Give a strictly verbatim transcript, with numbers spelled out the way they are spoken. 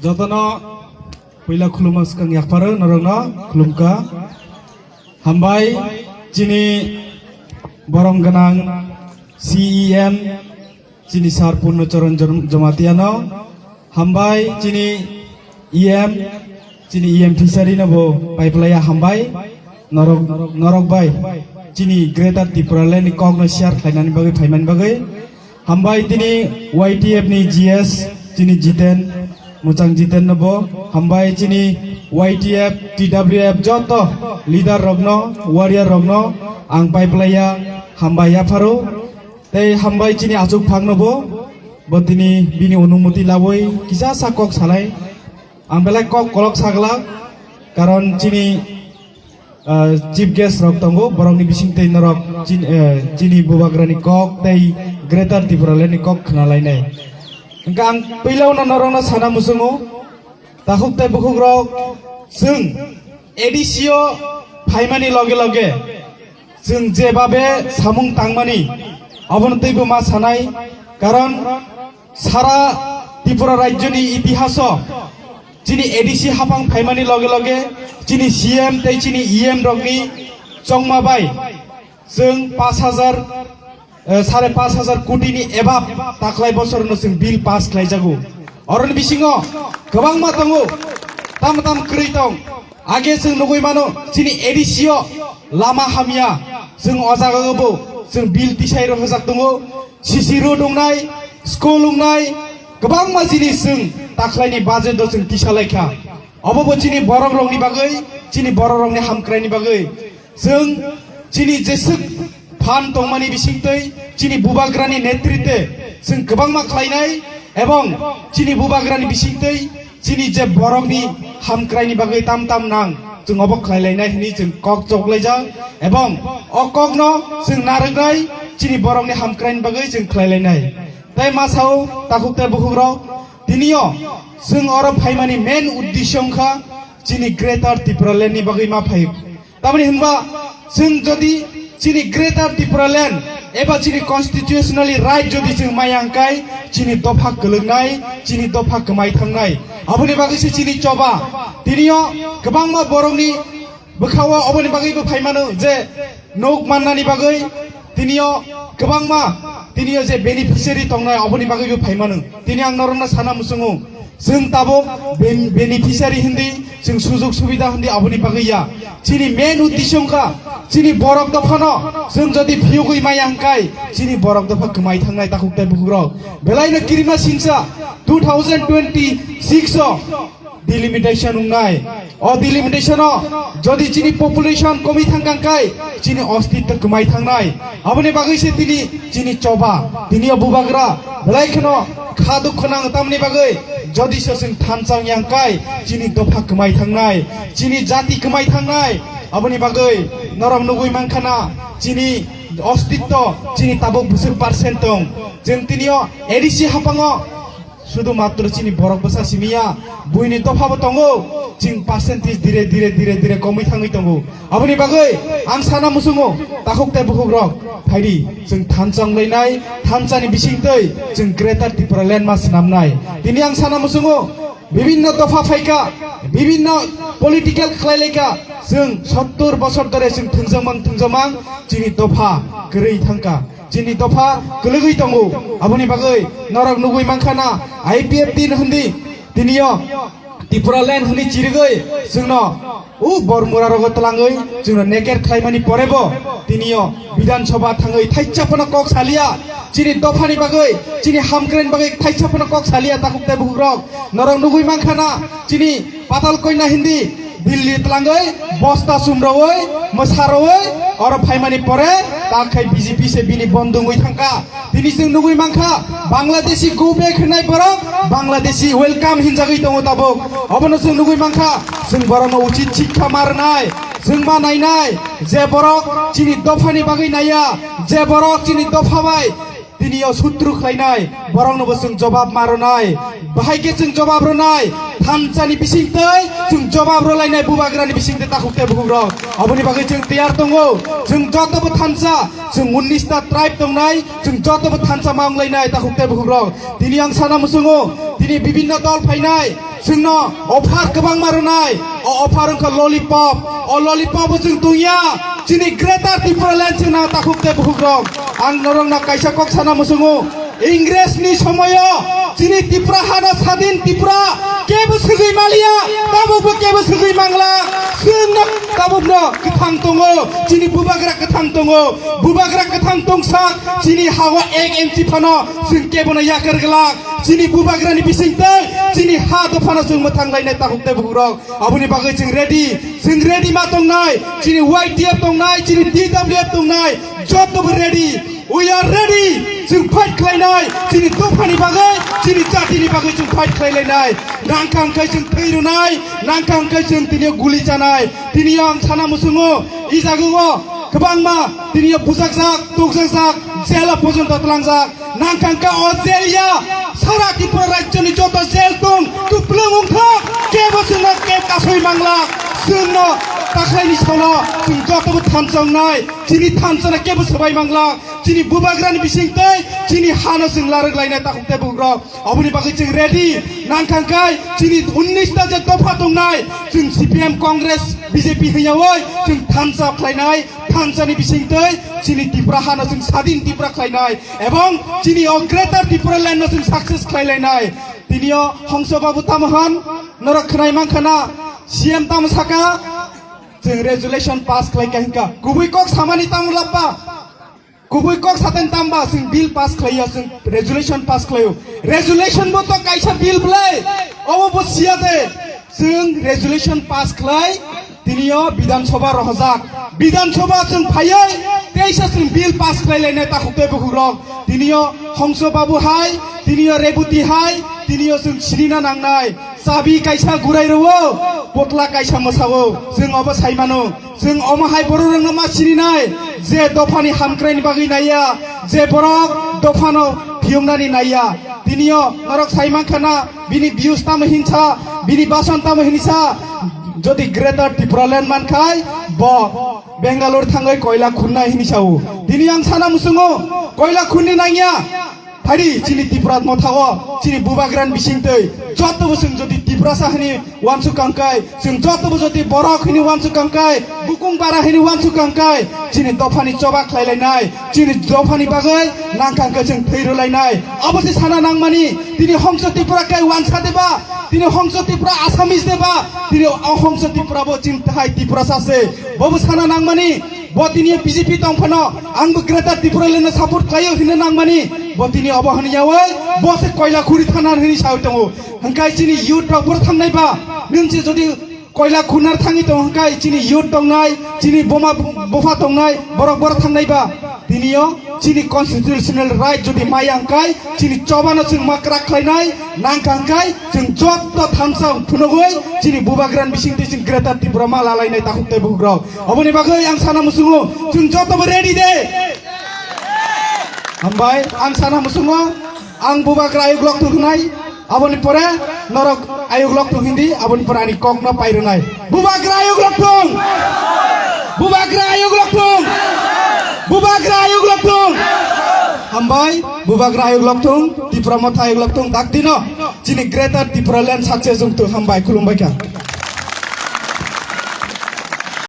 Jotono puila khulumma swkang yakpharo norokno khulumkha. Hambai chini borom gwnang C E M chini sir Purno Charan Jom-, Jomatiano. Hambai chini E M, chini E M Fishery no bo paiplaya hambai. Norok, norok bai chini Greater Tipraland ni kok no share khlainani bagwi, phaimani bagwi. Hambai tini Y T F ni G S chini Jiten, Muchang Jiten no bo. Hambai chini Y T F, T W F joto leader rok no, warrior rok no ang paiplaya hambai yapharo. Tei hambai chini achuk phang no bo, bo tini bini onumoti lawi kisa sa kok salai. Ang belai kok kolok saglak, karon chini, ah, chief guest rok tongo, borokni bising tei norok chin-, eh, chini bubagrani kok tei Greater Tipraland ni kok khna lainai. Hwnkhe ang puila uno norokno sana muchungo, takhuk tei bukhuk rok, chwng A D C o phaimani loge loge chwng jebabe samung tangmani, abono teibo ma sanai, karon sara Tripura rajyoni itihaso chini A D C hapang phaimani loge loge chini C M tei chini E M rokni chongma bai chwng pash hajar, eh, sare pash hajar koti ni above taklai bosorno chwng bill pass khlaijago. Oroni bisingo kwbangma tongo, tamo tamo kwrwi tong. Age chwng nugwi mano, chini A D C o lama hamya, chwng o jaga o bo chwng bill tisai rw hwjak tongo, C C road wngnai, school wngnai, kwbangma jinis chwng takhlaini budget o chwng tisa laikha. Obo bo chini borok rokni bagwi, chini borok rokni hamkraini bagwi. Chwng chini jeswk phan tongmani bisingtwi chini bubagrani netritwe chwng kwbangma khlainai, ebong chini bubagrani bisingtwi chini je borokni hamkraini bagwi tam tam nang chwng obo khlai lainai hwnwi chwng kok choklaijak, ebong o kokno chwng narwknai chini borokni hamkraini bagwi chwng khlai lainai. Tei ma sao takhuk tei bukhukrok, tinio chwng oro phaimani main uddesyo wngkha chini Greater Tipraland ni bagwi ma phai. Tamoni hwnba, chwng jodi chini Greater Tipraland eba chini constitutionally right jodi chwng maya hwnkhe, chini dopha kwlwknai, chini dopha kwmai thangnai. Aboni bagwi se chini choba. Tinio kwbangma borokni bwkhao oboni bagwi bo phaimano je nok mannani bagwi tinio kwbangma tinio je beneficiary tongnai oboni bagwi bo phaimano. Tini ang norokno sana muchungo. Chwng tabuk ben-, beneficiary hindi, chwng sujog subida hindi aboni bagwi ya. Chini main uddesyo wngkha, chini borok dophano chwng jodi phiyogwi maya hwnkhe, chini borok dopha kwmai thangnai takhuk tei bukhukrok. Belaino kirima singsa two thousand twenty-six o delimitation wngnai. O delimitation o jodi chini population komi thangkha hwnkhe, chini ostitto kwmai thangnai. Aboni bagwi se tini chini choba, tini o bubagra, belai kheno kha dukho nango tamni bagwi, jodi se chwng thansa wngya hwnkhe, chini dopha kwmai thangnai, chini jati kwmai thangnai. Aboni bagwi norok nugwi mankha na, chini ostitto, chini tabuk bwswk percent tong. Chwng tini o A D C haphango sudu matro chini borok bwsa simi ya, buini dopha bo tongo, chwng percentage dire dire dire dire komwi thangwi tongo. Aboni bagwi ang sana muchungo, takhuk tei bukhukrok, phaidi, chwng thansa wnglainai, thansani bisingtwi chwng Greater Tipraland ma swnamnai. Tini ang sana muchungo, bibinno dopha phaikha, bibinno political khlailaikha, chwng sottor bosor dhore chwng thwngjamang thwngjamang chini dopha kwrwi thangkha. Chini dopha kwlwgwi tongo. Aboni bagwi norok nugwi mankha na I P F T ni hindi tiniyo Tipraland hwnwi chirigwi chwngno u Bormura rogo twlangwi chwngno naked khlaimani porebo tiniyo Bidhan Sabha thangwi thaisa phano kok saliya. Chini dophani bagwi, chini hamkraini bagwi thaisa phano kok saliya takhuk tei bukhukrok. Norok nugwi mankha na chini Patal Koina hindi Delhi twlangwi bosta sumrwi, mwsarwi, oro phaimani pore, ta khai B J P se bini bondungwi thangkha. Tini chwng nugwi mankha, Bangladeshi go back hwnai borok, Bangladeshi welcome hinjagwi tongo tabuk. Obono chwng nugwi mankha, chwng borokno uchit sikha ma rwnai, chwng ma nainai, je borok chini dophani bagwi naiya, je borok chini dopha bai, tini o sutru khlainai, borokno bo chwng jobab ma rwnai, bahai khe chwng jobab rwnai, thansa ni bising tei chwng jobab rwlainai bubagra ni bising tei takhuk tei bukhuk rok. Aboni bagwi chwng tiyar tongo. Chwng joto bo thansa, chwng unnis ta tribe tongnai, chwng joto bo thansa ma wnglainai takhuk tei bukhuk rok. Tini ang sana muchungo, tini bibinno dol phainai, chwngno offer kwbangma rwnai, o offer wngkha lollipop, o lollipop bo chwng tongya, chini Greater Tipraland chwngno takhuk tei bukhuk rok. Ang norokno kaisa kok sana muchungo, Ingresni somoyo chini Tipra hano sadin Tipra kebo swgwi maliya, tabukbo kebo swgwi mangla, chwngno tabukno kwthang tongo, chini bubagra kwthang tongo, bubagra kwthang tongsak, chini hawa ek inchi phano chwng kebono yakar glak, chini bubagrani bising tei chini ha dophano chwng mwthang lainai takhuk tei bukhuk rok. Aboni bagwi chwng ready, chwng ready ma tongnai, chini Y T F tongnai, chini T W F tongnai, joto bo ready, we are ready, chwng fight khlainai, chini dophani bagwi, chini jatini bagwi chwng fight khlailainai, nangkha hwnkhe chwng thwi rwnai, nangkha hwnkhe chwng tini guli chanai, tini ang sana muchungo, i jagao kwbangma tini bujakjak, tukjakjak, jela porjonto tlangjak, nangkha hwnkhe o jail ya, sara Tripura rajyoni joto jail tong, kwplwng wngthok, kebo chwngno kebo kasui mangla, chwngno takhlaini salo, chwng jotobo thansa wngnai, chini thansano kebo swbai mangla, chini bubagrani bising tei, chini hano chwng larwk lainai takhuk tei bukhuk rok, oboni bagwi chwng ready, nangkha hwnkhe chini unnis ta je dopha tongnai, chwng C P M, Congress, B J P hwnyawi chwng thansa khlainai, thansani bising tei chini Tipra hano chwng sadin Tipra khlainai ebong chini o Greater Tipraland no chwng success khlailainai. Tini o Hongso Babu tamo han norok khwnai mankha na C M tamo saka chwng resolution pass khlai kha hinka kubui kok samani tamo labba kubui kok saten tamba chwng bill pass khlaiya chwng resolution pass khlaio resolution bo to kaisa bill bwlai obo bo siya de chwng resolution pass khlai Tini o Bidhan Sabha rohojak. Bidhan Sabha chwng phaiwi teisa chwng bill pass khlai lainai takhuk tei bukhuk rok. Tini o Hongso Babu hai, tini o Reboti hai, tini o chwng sinina nangnai. Chabi kaisa gurai rwo, potla kaisa mwsao. Chwng obo sai mano. Chwng omo hai borok rokno ma sininai. Je dophani hamkraini bagwi naiya, je borok dophano phiyungnani naiya. Tini o norok sai mankha na bini views tamo hinsa, bini bason tamo hinsa. Jodi Greater Tipraland mankhai, bo Bangalore thangwi koila khunnai hini sao. Tini ang sana musungo, koila khunni nangya. Phari chini Tipra mothao, chini bubagrani bisingtwi, joto bo chwng jodi Tiprasa hini wansuk kangkai, chwng joto bo jodi borok hini wansuk kangkai, bukung bara hini wansuk kangkai, chini dophani choba khlailainai, chini dophani bagwi nangkangkhe chwng thwi rwlainai. Abo se sana nangmani, tini Hongso Tipra kai wansa deba, tini Hongso Tipra Assamese deba, tini o Hongso Tipra bo chini tahai Tiprasa se. Bobo sana nangmani, bo tini B J P tong phano, ang bo Greater Tipraland no support khlaio hino nangmani, bo tini obo hwnyawi, bo se koila khuri thana hini sawi tongo. Hwnkhe chini youth rok boro thangnai ba, nwng se jodi koila khunar thangwi tongo hwnkhe chini youth tongnai, chini boma bupha tongnai, borok boro thangnai ba. Tini o chini constitutional right jodi maya hwnkhe chini chobano chwng ma kwrak khlainai, nangkha hwnkhe chwng joto thansa phunugwi chini bubagrani bisingtwi chwng Greater Tripura ma lalainai takhuk tei bukhuk rok. Oboni bagwi ang sana musungo chwng joto bo ready de. Hambai, ang sana musungo ang bubagra ayuk lok thung hwnai, aboni pore norok ayuk lok thung hindi, aboni pore ani kok no pairwnai. Bubagra ayuk lok thung! Bubagra ayuk lok thung! Bubagra ayuk lok thung! Hambai, bubagra ayuk lok thung, Tipra motha ayuk lok thung, dak dino chini Greater Tipraland success wng thung, hambai, khulumbai kha.